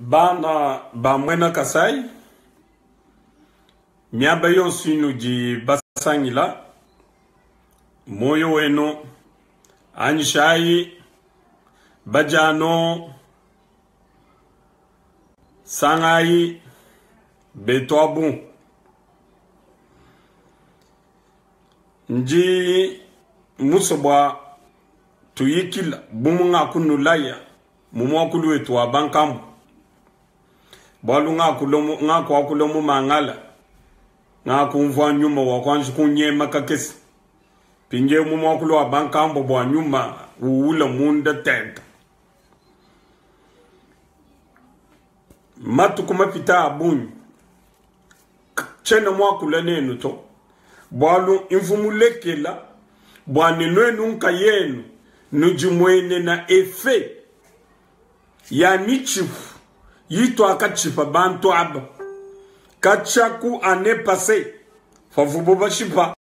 Bana ba muena Kasai, miaba yonso inudi basangila, muoyo wenu anyishayi badiano sangayi betu abu. Ndi musue bua tuyikila bu mungakunulaya mu muakulu wetu wa bankambua, bualu ngakuakula mu mangala, ngakumvua nyuma wa kuanji kunyema kakese. Mpindieu mu muakulu wa bankambua bua nyuma uwula munda tente. Matuku mapita a bungi tshiena muakula nenu to, bualu mvua mulekela bua ne nuenu nkayenu nudimuenena efe ya mitshipu yituakatshipa bantu aba katshia ku annee passee pavuabu bashipa.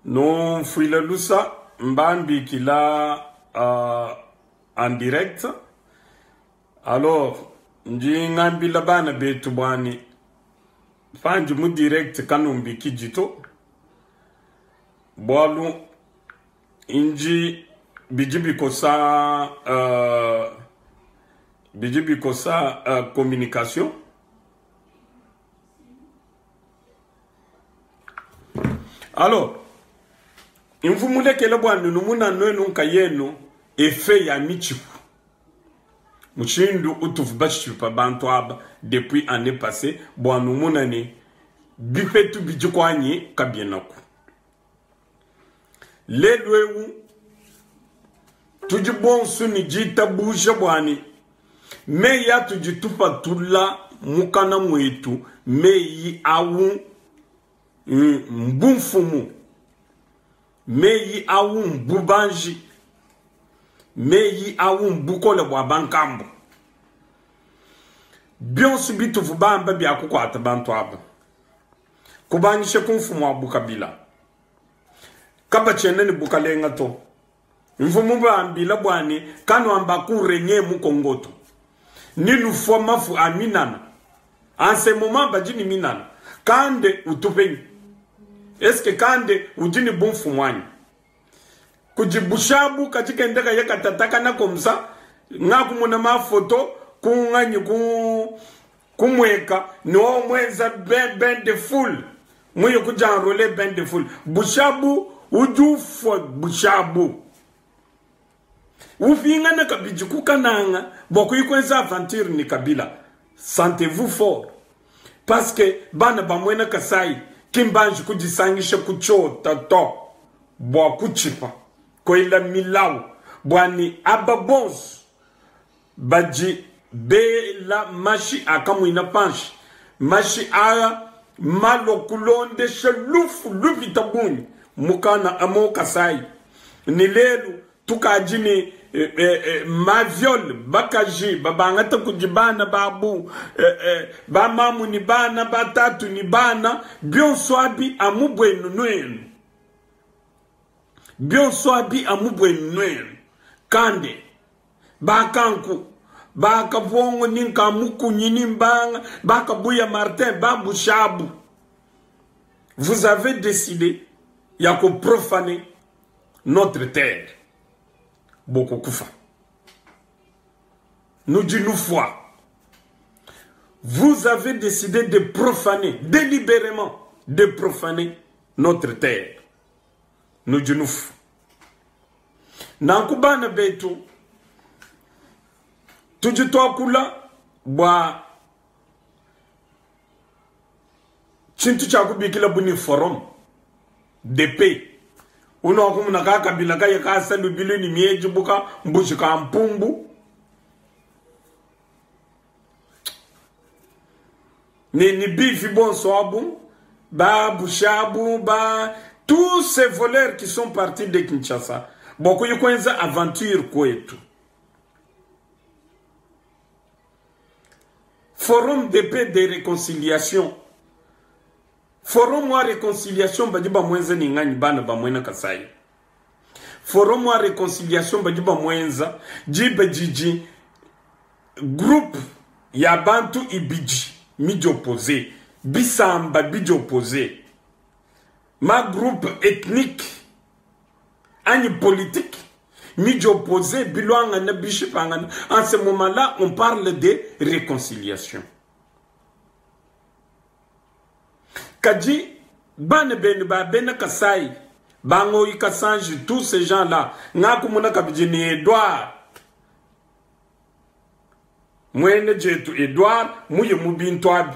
Numfuile lusa, mbambikila en direct. Alors ndi ngambila bana betu bua ne pandi mu direct kanumbikidi to, bualu ndi bidi bikosa bidi bikosa communication. Alors mvu mulekele bua nunumuna nuenu nkayenu effet ya mitshipu mushindu utuvu bashipa bantu aba depuis année passée bua numuna ne bipetu bidi kuanyi kabienaku. Lelu eu tudi bonso ne ditabuja bua ne meyi atudi tupatula mukana muetu, meyi au mbumfumu, meyi au mbubanji, meyi au mbukole bua bankambo. Bionso bituvu bamba bia kukuata bantu aba kubangisha ku mfumu wa bukabila kabatshiena ne bukalenga to. Mvua mubambila bua ne kanuamba kurenye mu Congo to, ni nufua mafu a minana. En ce moment badi ne minana kande utupenyi eske kande udi ne bumfumu anyi? Kudi bushabu kadi kende kaye katatakana komsa ngakumona ma photo kunganyi ku kumweka ni wo mwenza bain de foule muye kujanrole bain de foule bushabu udi ufua bushabu upingana kabidi kukananga bua kuikwenza aventure ni Kabila. Sentez-vous fort parce que bana ba muena Kasai kimbanji kudisangisha kuchota to bua kutshipa koela milau bua ni aba bonso badi bela mashi akamuina panshi mashi aa malua kulondesha lufu lupita bungi mukana mu Kasai ni lelu tukadi ni maviole bakaji babangata kudi bana babu bamamu ni bana batatu ni bana bionso abi amu bwenu nwenu bionso abi amu bwenu nwenu kande bakanku bakavongo ni nkamukunyi ni mbanga bakabuya Martin babushabu. Vous avez décidé ya ko profaner notre terre. Bokokufa. Nous dit nous foi. Vous avez décidé de profaner délibérément, de profaner notre terre. Nous dit nous. Nankubana betu tudi tuakula bua tshintu tshia kubikila bu forum de paix uno akumuna ka kabila kaye kasa lubilu ni mieji buka mbuji ka mpumbu ni bifi bonso abu ba bushabu ba tous ces voleurs qui sont partis de Kinshasa bokuyi kwenza aventure kwetu. Forum de paix de réconciliation. Forum wa réconciliation badi ba mwenza ni ngani bana ba mwena Kasai. Forum wa réconciliation badi ba mwenza jiba jiji groupe ya bantu ibidi midiopose, bisamba bidiopose, ma groupe ethnique anyi politique midiopose bilwangana bishipangana. En ce moment-là, on parle de réconciliation. Kadi bana benu ba bena Kasai, Bangoyi Kasanji, tous ces gens-là, ngakumuna kabidi ni Edouard. Mwene jetu Edouard, muye mubintu abi.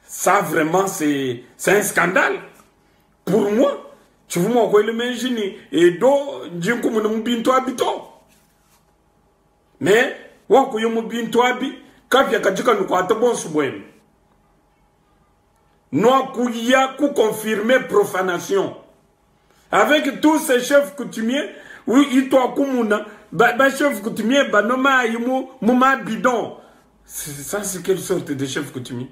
Ça vraiment c'est un scandale. Pour moi, tu vois moi quoi le menjini Edo njinku mu bintu abi to. Mais wakuyo mu bintu abi kapya kajika nukwata bonsu bwenu. Noakuya ku confirmer profanation. Avec tous ces chefs coutumiers, oui, ils toa kumuna, ba, ba chef coutumier, ba noma yimu, muma bidon. Ça, c'est quelle sorte de chef coutumier?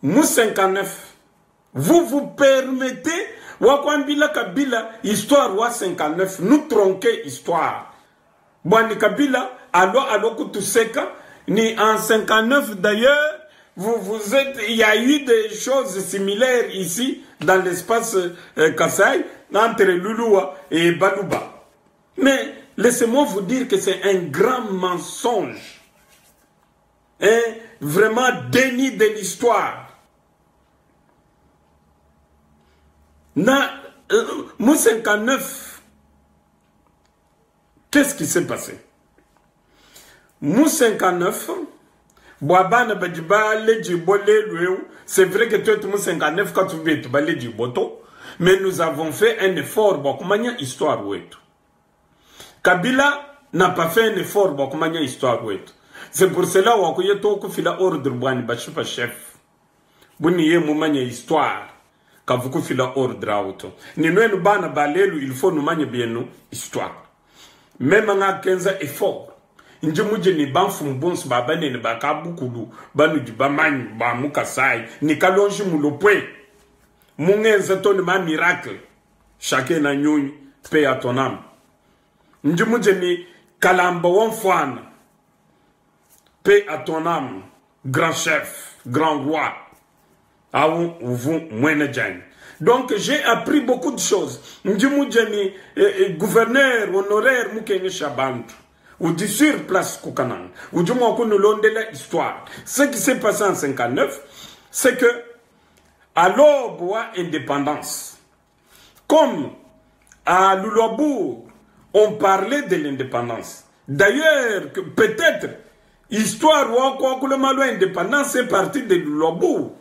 Mou 59, vous vous permettez, wakwambila Kabila, histoire wa 59, nous tronquer histoire. Bwani Kabila, alo, alo kutuseka, ni en 59 d'ailleurs, vous, vous êtes, il y a eu des choses similaires ici, dans l'espace Kasaï, entre Lulua et Baluba. Mais laissez-moi vous dire que c'est un grand mensonge. Un vraiment déni de l'histoire. Na mou 59, qu'est-ce qui s'est passé? Mou 59, Bwabana badiba leji bole lueu. C'est vrai que toi tu mou 59 quand tu veux tu bale du boto, mais nous avons fait un effort pour kumanya histoire wetu. Kabila n'a pas fait un effort pour kumanya histoire wetu. C'est pour cela wakuye to kufila ordre bwani bashipa chef. Buni ye mumanya histoire. Kavuku fila ordre auto. Ni nwenu bana balelu il faut nous manye bien nous histoire. Même nga kenza effort. Nje muje ni banfu mbonsu babane ni bakabukulu banu di bamanyi ba mukasai ni kalonji mulopwe mungenza toni ma miracle chacun na nyonyi paix à ton âme. Nje muje ni kalamba wamfwana paix à ton âme grand chef grand roi awu uvu mwene jani. Donc j'ai appris beaucoup de choses. Nje muje ni gouverneur honoraire mukenge shabantu. Ou dit sur place Koukanang. Ou du moins qu'on nous de l'histoire. Ce qui s'est passé en 59, c'est que à l'aube indépendance, comme à Luluabourg, on parlait de l'indépendance. D'ailleurs, peut-être, histoire ou quoi que le malo indépendance est partie de Luluabourg.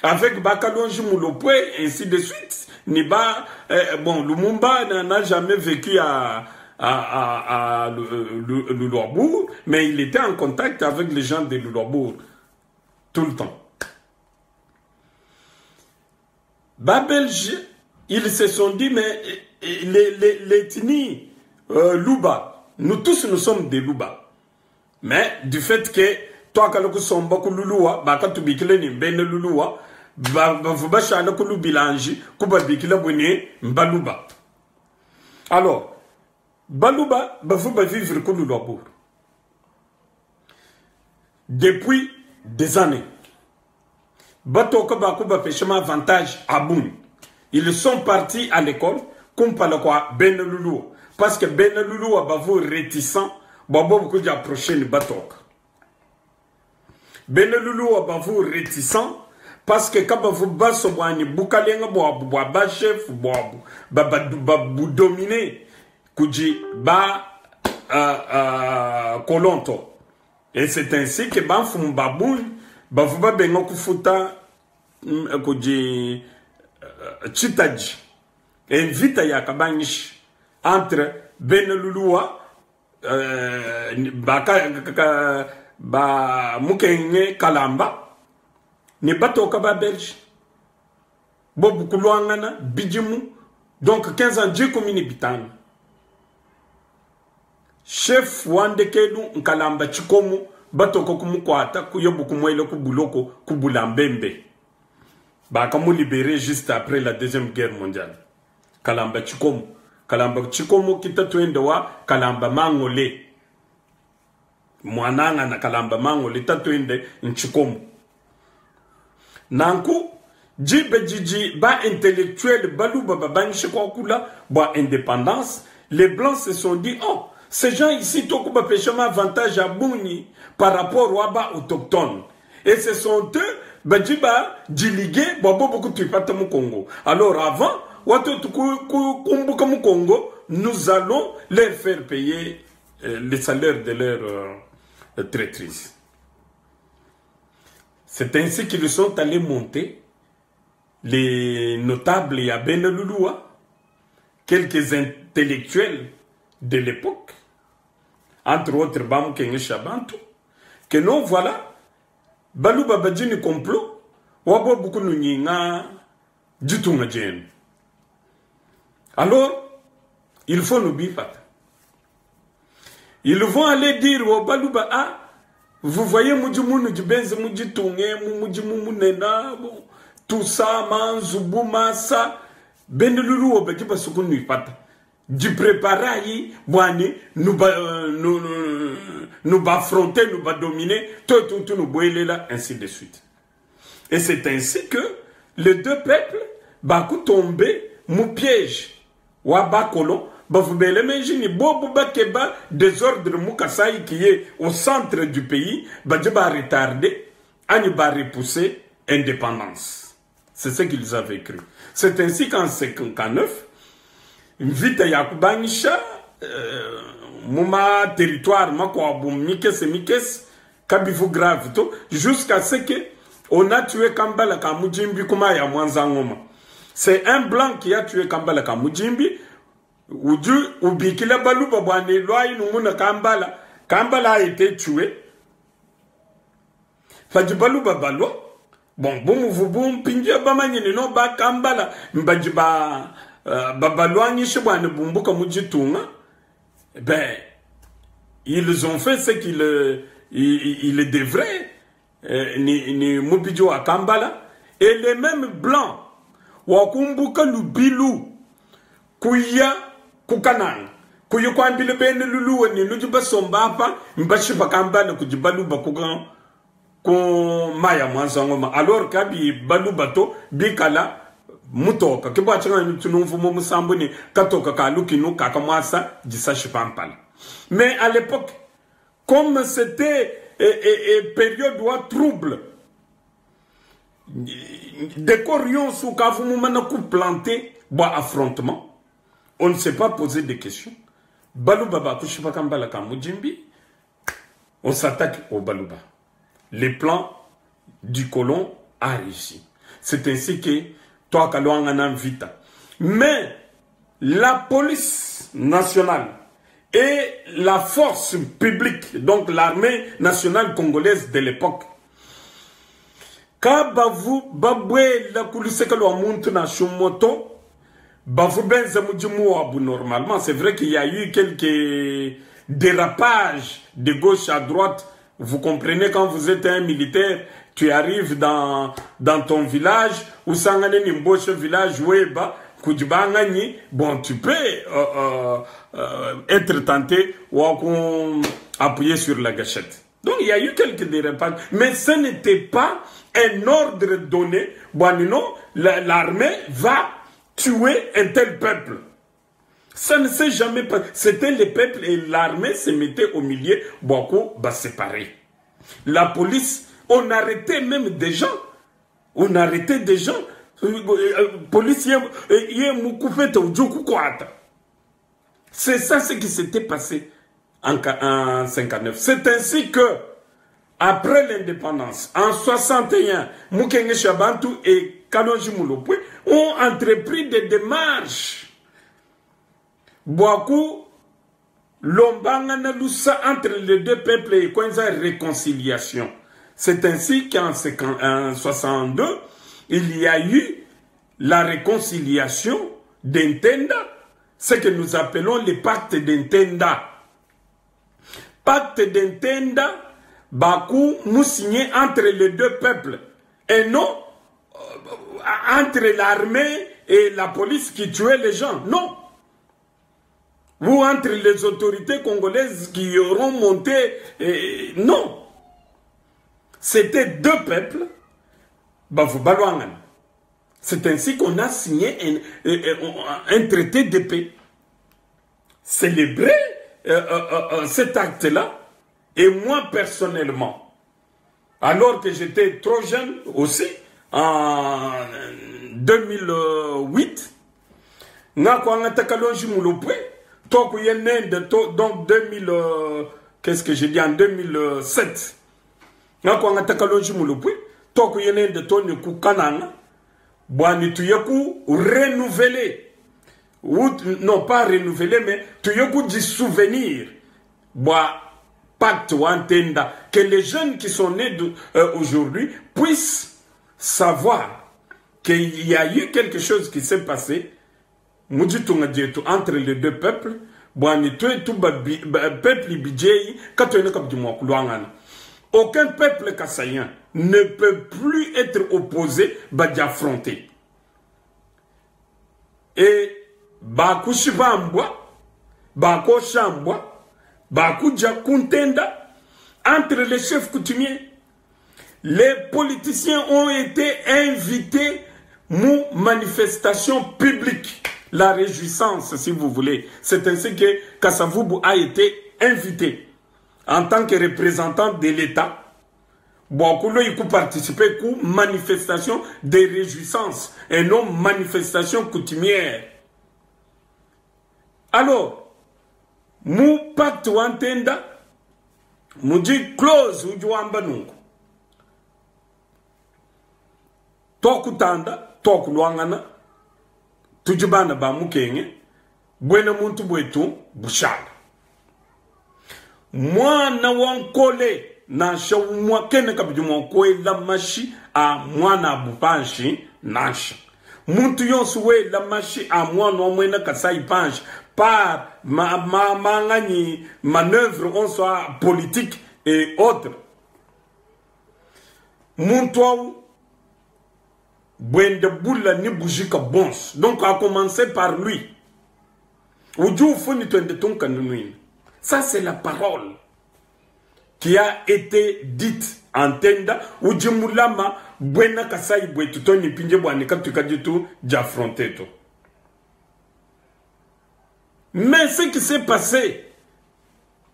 Avec Bakalonji Mulopwe, ainsi de suite. Niba, bon, Lumumba n'a jamais vécu à Luluabourg, mais il était en contact avec les gens de Luluabourg tout le temps. Ba Belge, ils se sont dit, mais l'ethnie Luba, nous tous nous sommes des Luba. Mais du fait que toi, quand nous sommes beaucoup Luluwa, bah, quand tu bikile ni mbene Luluwa, bah, bah, vous bâchez le kulu bilanji, kuba bikile bwene mbaluba. Alors, Baluba, bah, vous va vivre comme Luluabourg. Depuis des années. Batoka bakuba pêchement avantage à Boum. Ils sont partis à l'école, comme par le quoi, Ben Loulou. Parce que Ben Loulou a bavou réticent, babo beaucoup d'approcher le Batoka. Ben Loulou a bavou réticent, parce que quand vous basso boani, boukalenga boa, boa, ba chef, boa, ba, ba, ba, ba, dominer. Kuji ba kolonto. Et c'est ainsi que banfu mbaboun, bavuba bengo kufuta, kuji chitaji. Et vita ya kabangish entre Benelulua baka, ka, ba mukenge kalamba ni batoka ba belge. Bobu kulwangana bijimu donc 15 ans Dieu commune bitano. Chef wandekelu nkalamba chikomu batoko kumukwata kuyobu kumwele kubuloko kubulambembe. Bakamu libéré juste après la Deuxième Guerre mondiale. Kalamba chikomu. Kalamba Tshikomo ki tatuende wa Kalamba Mangole. Muanangana Kalamba Mangole tatuende n'Tshikomo. Nanku diba didi ba intellectuels baluba babangishe kuakula bua independance, les blancs se sont dit oh, ces gens ici tokubapesha ma avantage a bungi par rapport wa ba autochtones. Et ce sont eux badi ba diligue bua bobu kutuipata mu Congo. Alors avant watuetu kumbuka mu Congo, nous allons leur faire payer le salaire de leur traîtrise. C'est ainsi qu'ils sont allés monter les notables ya Bena Lulua, quelques intellectuels de l'époque, entre autres Bamukenge Shabantu, que non voilà, Baluba badi ne complot, wa bobu kununyinga ditunga dienu. Alors, il faut nous bipata. Ils vont aller dire au Baluba, ah, vous voyez, mudimu nu dibenze muditunge, mu mudimu munena, bon, tout ça, manzubu, masa, benelulu badi basuku nuipata. Di préparer, bwani, nous ba, nous, nous, nous ba affronter, nous ba dominer, tout, tout, tout, nous boiler là, ainsi de suite. Et c'est ainsi que les deux peuples, ba ku tomber, mu piège, wa ba colon, ba vous bele menji ni bobu ba keba désordre mu Kasaï qui est au centre du pays, ba di ba retarder, ani ba repousser indépendance. C'est ce qu'ils avaient cru. C'est ainsi qu'en 59, mvita ya kubangisha muma territoire makwabu mikese mikese kabivu grave to jusqu'à ce que on a tué Kambala Kamujimbi kuma ya Mwanza Ngoma. C'est un blanc qui a tué Kambala Kamujimbi uju ubikila baluba bwane loi numuna Kambala. Kambala a été tué. Fadi baluba balwa. Bon, bon, vous bon, pinja bamanye ni no ba Kambala mbaji ba babalwangishe bwane bumbuka mujitunga. Ben, ils ont fait ce qu'ils devraient, ni mubiji wa Kambala. Et les mêmes blancs wakumbuka lubilu kuya kukananga kuya kwambile bene luluwe ni nujiba sombapa mbashi bakambala kujibaluba kuka ku maya mwanza ngoma alors kabi baluba to bikala mutoka kibwa changa tunumvu mu musambu ni katoka kalukinu kakamwasa jisashi pampala. Mais à l'époque, comme c'était période wa trouble, des corions sous kavumu mana ku planté bo affrontement, on ne s'est pas posé de questions. Baluba ba kushipa kambala kamujimbi, on s'attaque au Baluba. Le plan du colon a réussi. C'est ainsi que toi kalwangana vita. Mais la police nationale et la force publique, donc l'armée nationale congolaise de l'époque, kabavu babwe la kuliseka lwa muntu na shumoto, bavu benza mujimu wabu normalement. C'est vrai qu'il y a eu quelques dérapages de gauche à droite. Vous comprenez, quand vous êtes un militaire, tu arrives dans ton village, ou sangane nimboche village, weba, kujibangani, bon, tu peux être tenté ou appuyer sur la gâchette. Donc, il y a eu quelques dérapages, mais ce n'était pas un ordre donné. Bon, non, l'armée va tuer un tel peuple. Ça ne s'est jamais passé. C'était le peuple et l'armée se mettait au milieu, beaucoup va séparer. La police, on arrêtait même des gens. On arrêtait des gens. Policiers, c'est ça ce qui s'était passé en 59. C'est ainsi que, après l'indépendance, en 61, Mukenge Shabantu et Kalonji Mulopwe ont entrepris des démarches. Boaku, Lombanga na Lusa entre les deux peuples et Kwanza réconciliation. C'est ainsi qu'en 62, il y a eu la réconciliation d'Entenda, ce que nous appelons le pacte d'Entenda. Pacte d'Entenda, Bakou nous signait entre les deux peuples et non entre l'armée et la police qui tuait les gens. Non. Ou entre les autorités congolaises qui auront monté. Non. C'était deux peuples. C'est ainsi qu'on a signé un traité de paix. Célébrer cet acte-là. Et moi, personnellement, alors que j'étais trop jeune aussi, en 2008, ngakwangata Kalonji Mulopwe, donc 2000, qu'est-ce que j'ai dit en 2007, ngakwangata Kalonji Mulopwe, tokuyenende toni kukananga, bwani tuyeku renouveler, ou non pas renouveler, mais tuyeku du souvenir, bwa pacte wantenda, que les jeunes qui sont nés aujourd'hui puissent savoir qu'il y a eu quelque chose qui s'est passé entre les deux peuples, bwani tuetu ba peuple bijei, katoene kabdi mwakulwangana. Aucun peuple kassaïen ne peut plus être opposé, bah, d'affronter. Et bakushibambwa, bakoshambwa, bakuja kuntenda, entre les chefs coutumiers, les politiciens ont été invités aux manifestations publiques. La réjouissance, si vous voulez. C'est ainsi que Kasavubu a été invité en tant que représentant de l'État. Bon, il peut participer aux manifestations de réjouissance et non manifestations coutumières. Alors, mu pacte wantenda, mu di clause ujuamba nungu. Tokutanda, tokuluangana, tujibana ba mukenge, bwene muntu bwetu bushala. Mwana wankole nansha umwa kene kabidi mwankoe la mashi a mwana bupanshi nansha. Muntu yonsu we la mashi a mwana wa mwena kasai panshi par ma, ma, mangani manœuvre on soit politique et autres. Muntu au bwende bula ni bujika bons. Donc a commencer par lui. Uju funi twende tunka nunuini. Ça c'est la parole qui a été dite en tenda ujimulama bwena kasai bwetu toni pinje bwane katuka jitu j'affronte to. Mais ce qui s'est passé,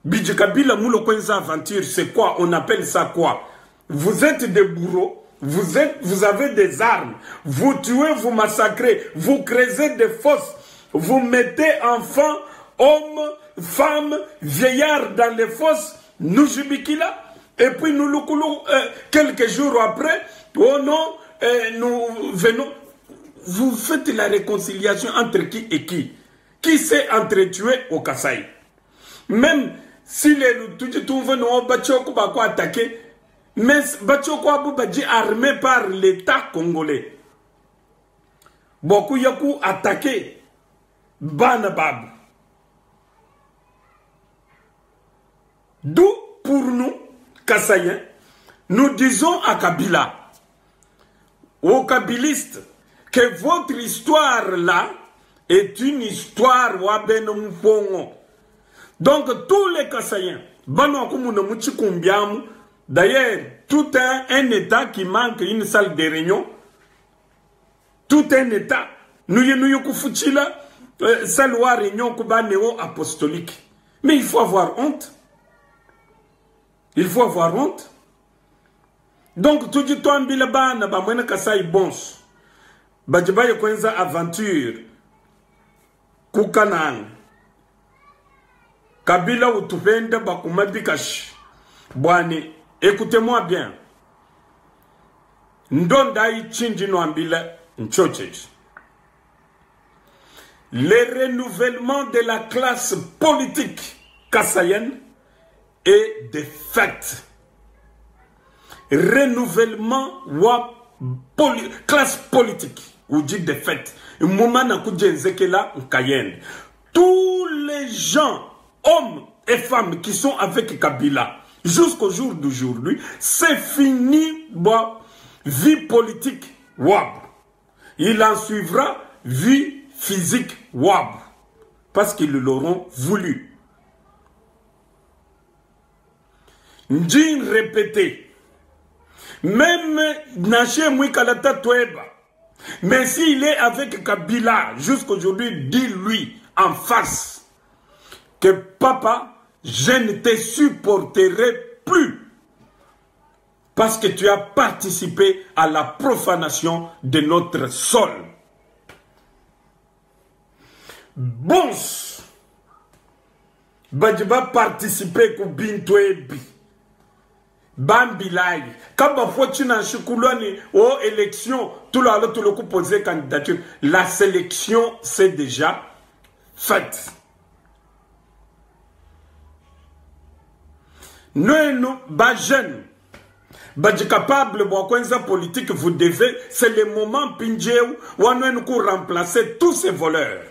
Bidji Kabila mulo kwenza aventure, c'est quoi? On appelle ça quoi? Vous êtes des bourreaux, vous avez des armes, vous tuez, vous massacrez, vous creusez des fosses, vous mettez enfants, hommes, femmes, vieillards dans les fosses, nous jubikila, et puis nous loukoulou, quelques jours après, oh non, nous venons. Vous faites la réconciliation entre qui et qui? Qui s'est entretué au Kasaï? Même si les Loutoudjitouvenois Bachoko va attaquer, mais Bachoko Aboubadji armé par l'État congolais. Beaucoup yakou attaqué Banabab. D'où pour nous, Kasaïens, nous disons à Kabila, aux Kabilistes, que votre histoire là est une histoire wabenompongo. Donc tous les Kasaïens, d'ailleurs, tout un État qui manque une salle de réunion, tout un État, nous nous kufuchila salle wa réunion kuba néo apostolique. Mais il faut avoir honte. Il faut avoir honte. Donc, tout dit toi mbila bana ba mwena Kasai bons. Bajibaye kwenza aventure. Kukanang. Kabila utupenda bakumabikash. Bwani, écoutez-moi bien. Ndonda ichinji nwambila nchocheji. Le renouvellement de la classe politique kassaïenne est de fait. Renouvellement wa classe politique ou dit de fait. Tous les gens, hommes et femmes qui sont avec Kabila jusqu'au jour d'aujourd'hui, c'est fini bon, vie politique wab. Il en suivra vie physique wab. Parce qu'ils l'auront voulu. Ndi répété. Même Naché Mwikalata Toueba, mais s'il est avec Kabila jusqu'aujourd'hui, dis-lui en face que papa, je ne te supporterai plus parce que tu as participé à la profanation de notre sol. Bons badi ba participer ku bintu ebi bambilayi kabafua nansha kulua ne o élection tulala tule kuposer candidature. La sélection c'est déjà faite. Nuenu ba jeune badi capable bua kuenza politique, vous devez, c'est le moment mpindieu wa nuenu ku remplacer tous ces voleurs.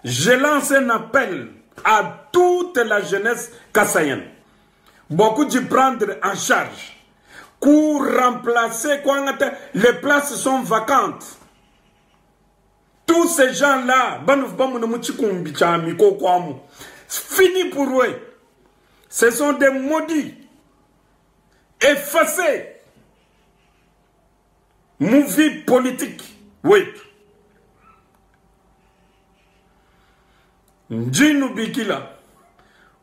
Je lance un appel à toute la jeunesse kassaïenne. Beaucoup de prendre en charge pour remplacer quoi, les places sont vacantes. Tous ces gens-là, fini pour eux. Ce sont des maudits, effacés. Movie politique, oui. Njinu bikila,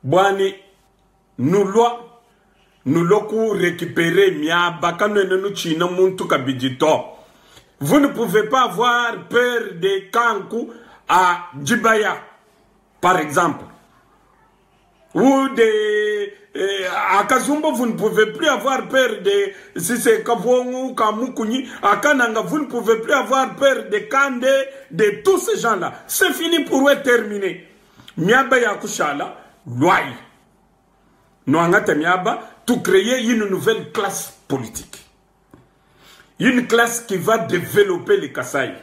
bwani nulwa nuloku récupérer miaba kano nenu china muntu kabidito. Vous ne pouvez pas avoir peur de Kanku à Djibaya, par exemple. Ou de à Kazumba, vous ne pouvez plus avoir peur de, si c'est Kavongu, Kamukuni, à Kananga, vous ne pouvez plus avoir peur de Kande, de tous ces gens-là. C'est fini pour eux, terminé. Miaba Yakushala, loy. Noangata Miaba, tout créer une nouvelle classe politique. Une classe qui va développer les Kasaï.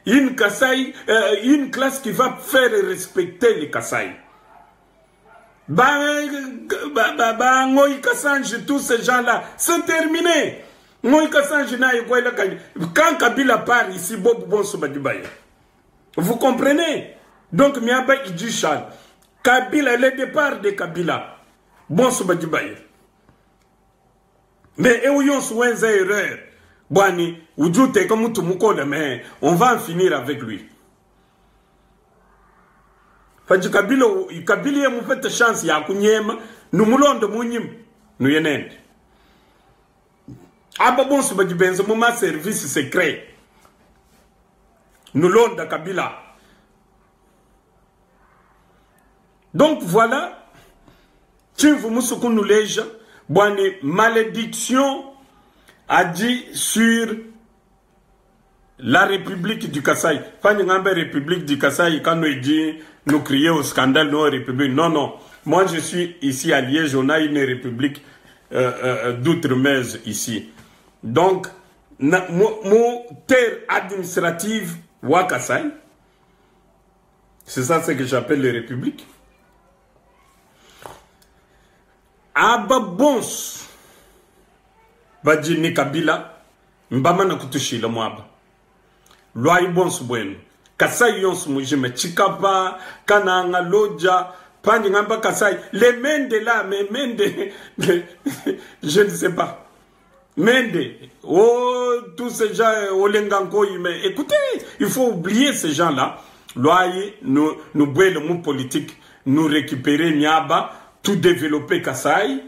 Une Kasaï, une classe qui va faire respecter les Kasaï. Ba, ba, ba, Ngoï Kasanji, tous ces gens-là, c'est terminé. Ngoï Kasanji n'a eu quoi, il a gagné. Quand Kabila part ici, Bob Bonso Badibaya. Vous comprenez? Donc, Miaba Idjishal, Kabila, le départ de Kabila, Bonso Badibaya. Mais, et où yon souwenza erreur? Bwani, Oudjoute comme tout le mais on va en finir avec lui. Fadji Kabila, Kabila ye mupete chance ya kunyema, numulondo munyim, nuyenende. Aba bonso badibenza muma service secret. Nulonda Kabila. Donc voilà, Tchimvu Musuku nuleja, bwani malédiction a dit sur la République du Kasaï. Fanny Ngambe, République du Kasaï, quand nous dit, nous crier au scandale, non, République. Non, non. Moi, je suis ici à Liège, on a une République d'outre-mer ici. Donc, na, mo, mo, terre administrative, wa Kasaï, c'est ça ce que j'appelle les républiques. Aba bons, badi ni Kabila, mbama na kutushila mwaba. Loi bons bueno. Kasai yons mujime, Tshikapa, Kananga, Lodja, Pani Ngamba Kasai. Les Mende là, mais Mende, je ne sais pas. Mende, oh, tous ces gens, Olenganko, mais écoutez, il faut oublier ces gens-là. Loi, nous, nous boire le mot politique, nous récupérer Miaba, tout développer Kasai,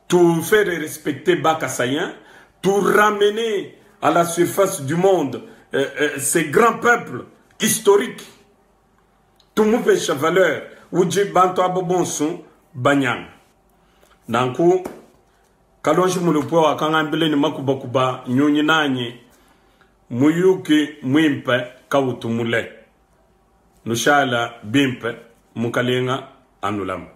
tout faire respecter Bas Kasaïen, tout ramener à la surface du monde. Ces grands peuples historiques, tout le monde fait valeur. Uji bantu abo bonso banyang. Nanku kalonji mulupo akangambile ni makuba kuba nyonyi nanyi muyuki mwimpe kautumule. Nushala bimpe mukalenga anulamu.